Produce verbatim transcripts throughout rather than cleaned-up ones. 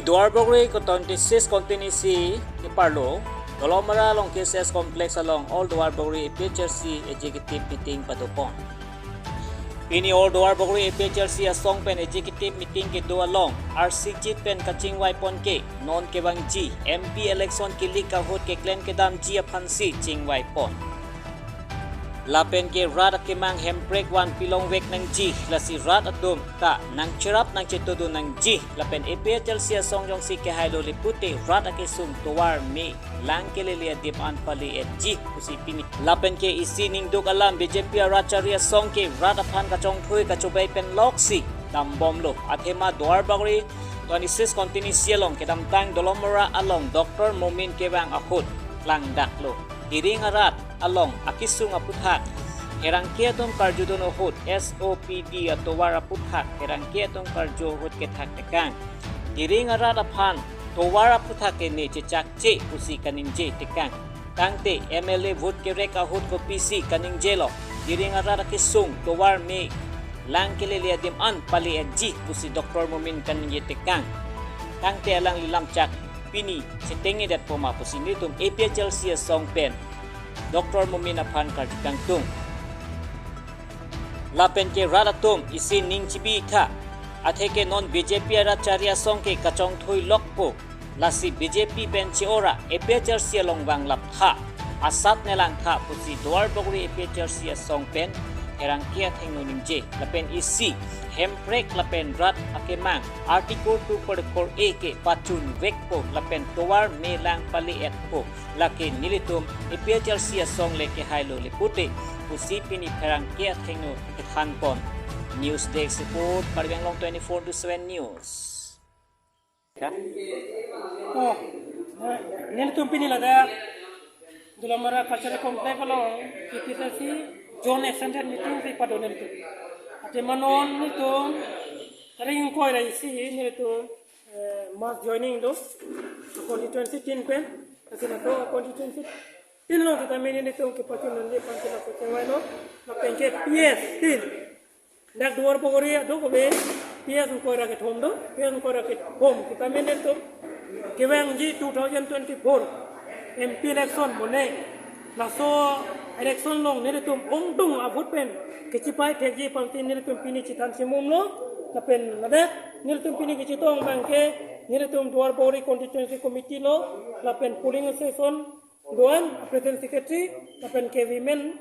Duarbagori twenty-six constituency keparlo Dolamara along K C S complex along All Duarbagori A P H L C executive meeting padopon. Pini All Duarbagori A P H L C asong pen executive meeting kedo along arsikjit pen kachingvaipon ke non kevangji M P election kilik ahut keklem kedamji aphansi chingvaipon. Lapen ke rat akemang Hemprek van pilongvek nangji, lasi rat atum ta nangcherap nangchetudun nangji, lapen A P H L C asong jongsi kehailo le pute rat akesung tovar me lang kelele adim an pale-etji pusi pini. Lapen ke isi ningduk alam B J P arat chari asong ke rat aphan kachongthui kachobei pen loksi dambomlo. Athema Duarbagori twenty-six constituency along kedamtang Dolamara along Doctor Momin kevang ahut klangdaklo. Diring arat along akesung aputhak pherangke atum karjudun ahut S O P D atovar aputhak pherangke atum karju ahut kethak tekang. Diring arat aphan tovar aputhak ke ne chechakche pusi kaningje tekang. Tangte M L A vote kerek ahut kopisi kaningjelo. Diring arat akesung tovar me lang kelele adim an pale-etji pusi Doctor Momin kaningje tekang. Tangte alangli lamchak pini chetengedetpo ma pusi nelitum A P H L C asong pen Doctor Momin aphan karju kangtung. Lapen ke rat atum isi ning chibi tha. Atheke non B J P arat chari asong ke kachongthui lokpo. Lasi B J P pen che-ora A P H L C along vanglap tha. Asat nelang tha pusi Duarbagori A P H L C asong pen pherangke athengno ningje. Lapen isi Hemprek lapen rat akemang Article two forty-four A ke pachunvekpo lapen tovar me lang pale-etpo. Lake nelitum A P H L C asong le kehailo le pute pusi pini pherangke athengno kethanpon. News Desk Report, Karbi Anglong twenty-four into seven News. Oh, nelitum pini ladak Dolamara Cultural Complex along A P H L C Zone Extended Meeting si pado nelitum. Athema non nelitum tarik ingkoi ra isi nelitum eh, mass joining do constituency tin pen, lasi laso constituency tin along sitame nelitum kepachunvekji aphan si laso chingvailo, lapen ke P S tin. Dak Duarbagori aduk ave P S ingkoi ra kethom do, P S ingkoi ra kethom sitame nelitum kevangji two thousand twenty-four M P election bonai. Laso election along nelitum ongdung a-vote pen kechipai thekji aphansi nelitum pini chethan chimumlo. Lapen ladak nelitum pini kechetong abang ke nelitum Duarbagori constituency committee lo, lapen polling station do-an, president, secretary, lapen ke women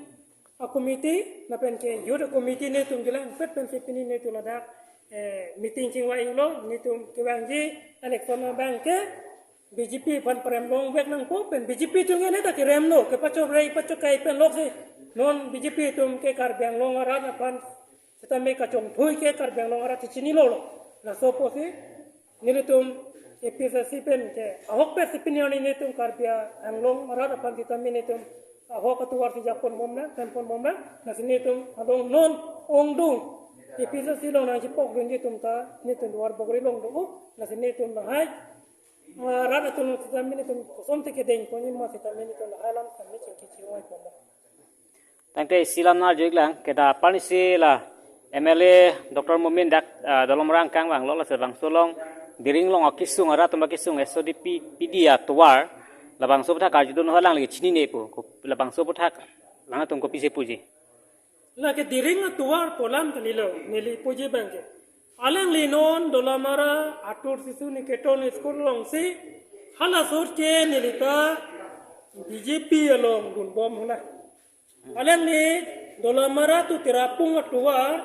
a-committee, lapen ke youth a-committee nelitum kelang pet pensi pini nelitum ladak eh, meeting chingvai-iklo. Nelitum kevangji election abang ke B J P aphan parem longvek nangpo pen B J P atum ke ne ta keremlo, kepachorei pachokai pen loksi. Non B J P atum ke Karbi Anglong arat aphan sitame kachongthui ke Karbi Anglong arat chinilo lo. Laso apotsi nelitum A P H L C pen ke ahokpet si pini arni nelitum Karbi Anglong arat aphan sitame nelitum ahok atovar si japon bomnang, klemponbomnang. Lasi nelitum along non ongdung A P H L C along nangchipokdunji atum ta nelitum Duarbagori along do. Lasi nelitum lahai ah, rat atum sitame nelitum kosonsi kedengponji ma sitame nelitum lahai alam sitame chingki chingvaiponlo. Tangte isi alam nang arju-iklang, keta apar isi la M L A Doctor Momin dak ah, Dolamara angkang vanglo, lasi labangso along Diring along akesung, arat atum akesung S O D P, P D atovar, labangso aputhak karjudun ahut alangli chinine pu, ko-, labangso aputhak alangtum kopisi puji? Lake Diring atovar pu alam kalilo, neli puji abang ke. Alangli non Dolamara Atur Sishu Niketan School alongsi, halaso ahut ke neli ta B J P along dunbom hona. Alangli Dolamara to Tirapung atovar,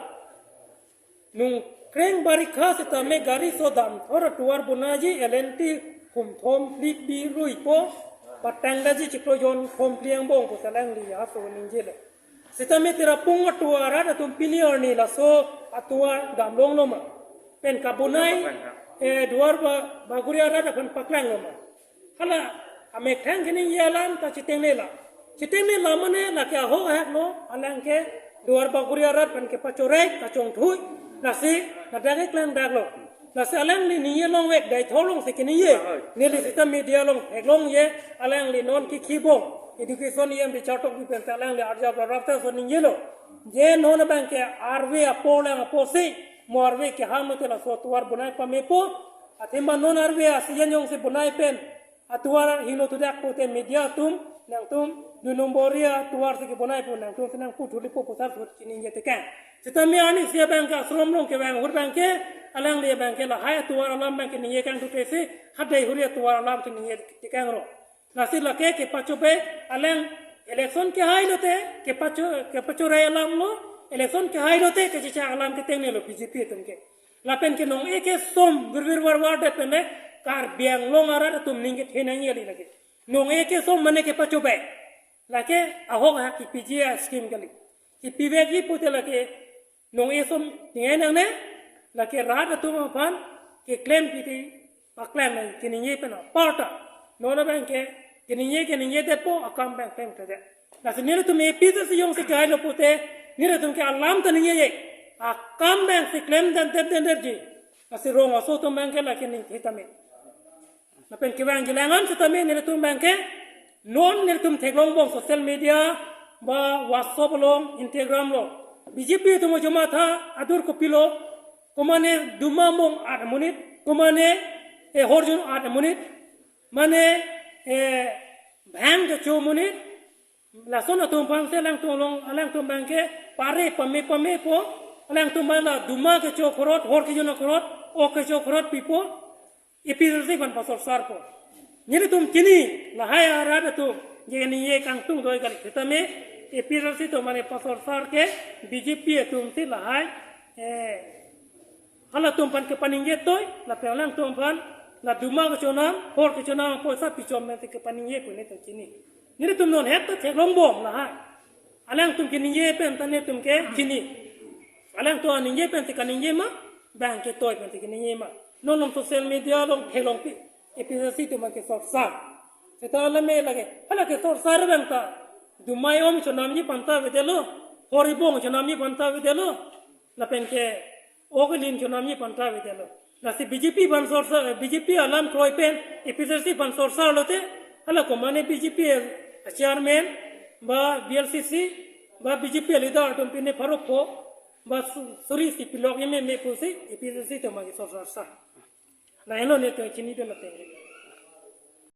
nungkreng barikha sitame gari so damthor atovar bonaiji, L and T humthom phli phli ruipo, patangdamji chiklo jon thom phli angbong pu alangli aso ningjelo. Sitame Tirapung atovar arat atum pini arni laso atovar damlonglo ma? Pen kabonai eh, Duar Ba-, Bagori arat aphan paklanglo ma? Hala amethang keningje alam ta chitengnelo. Chitengnelo mane lake ahok ahak lo, alang ke Duar Bagori arat aphan kepachorei kachongthui, lasi ladak keklangdaklo. Lasi alangli ningje longvek dai tholong si keningje. Neli sita media along theklongji, alangli non kikhibong Education E M Richard Tokbi pen ta alangli arjap rarap ta laso ningjelo. Je non abang ke arve apor lang apotsi, mo arve kehang mate laso atovar bonai pamepo, Athema non arve a-season jongsi bonai pen atovar hingno thudak pute media atum nangtum dui nombor ri atovar si kebonai pu nangtum si nangpu thulipo pu sar sut chiningje tekang. Sitame arnisi abang ke ashram along kevang ahut abang ke alangli abang ke lahai atovar alam abang ke ningje kangthu te si hadai huri atovar alam chiningje tekang ro. Lasi lake kepachobe alang election kehai lote kepacho kepachorai alam lo, election kehai lote kechechak alam ketengnelo B J P atum ke. Lapen ke nong-e kesom virvir varvar det pen le Karbi Anglong arat atum ning kethenangji kali lake. Nong-e kesom mane kepachobe. Lake ahok ahak kipiji a-scheme kali. Kipivekji pute lake nong-e som tingkai nangne, lake rat atum aphan keklem piti paklang nang keningje pen aparta. Non abang ke keningje keningje detpo akam abang peng tedet. Lasi nelitum A P H L C jongsi kehai lo pute nelitum ke alam ta ningjeje. Akam abang si klem dan det den derji. Lasi rong aso atum abang ke lake ning thitame. Lapen kevang jilangan sitame nelitum abang ke non nelitum theklongbom social media ba WhatsApp along, Instagram along. B J P atum ajo matha adur kopilo, komane duma mong at amonit, komane eh horjun at amonit, mane eh bhang kecho amonit, lason atum aphan si alangtum along, alangtum abang ke pare pame pamepo, alangtum abang la duma kecho akhorot, hor kejun akhorot, ok kecho akhorot pipo, A P H L C aphan pasorsarpo. Nelitum chini lahai arat atum je ningje kangtung doi kali sitame A P H L C atum mane pasorsar ke B J P atum si lahai eh halatum aphan kepaningje toi, lapen alangtum aphan la duma kechonam, hor kechonam, poisa pichom pen si kepaningje pu nelitum chini. Nelitum non het ta theklongbom lahai. Alangtum keningje pen ta nelitum ke chini. Alangtum aningje pen si kaningje ma, abang ke toi pen si kaningje ma. Non non social media along theklongpi, A P H L C atum ke sorsar. Seta lame lake, hala kesorsar abang ta duma om chonamji aphan ta avedetlo, hor ibong chonamji aphan ta avedetlo, lapen ke ok lin chonamji aphan ta avedetlo. Lasi B J P aphan sorsar, B J P alam kroi pen A P H L C aphan sorsar lote, hala komane B J P a-chairman ba B L C C ba B J P a-leader atum pine pharo pho ba su- suri si pilok yeme me pusi A P H L C atum ke sorsarsar. Lahenlo nelitum chini dolo te.